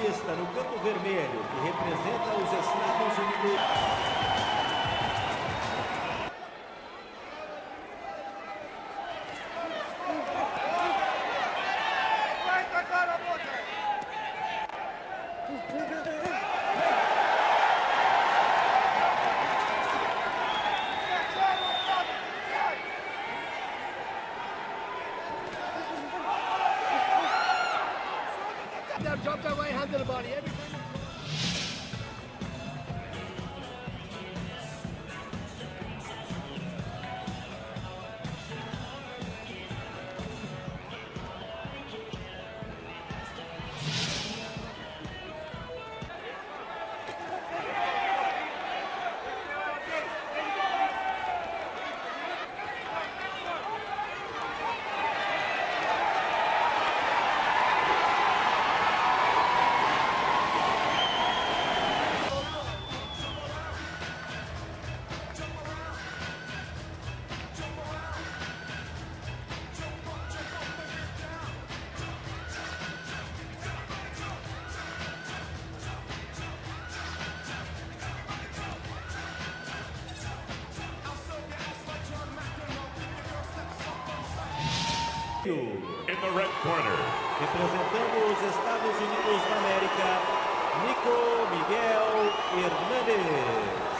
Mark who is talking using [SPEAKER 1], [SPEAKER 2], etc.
[SPEAKER 1] Vista no canto vermelho, que representa os Estados Unidos.
[SPEAKER 2] Drop that right hand to the body every time.
[SPEAKER 3] In the red corner,
[SPEAKER 1] Representando os Estados Unidos da América, Nico Miguel Hernandez.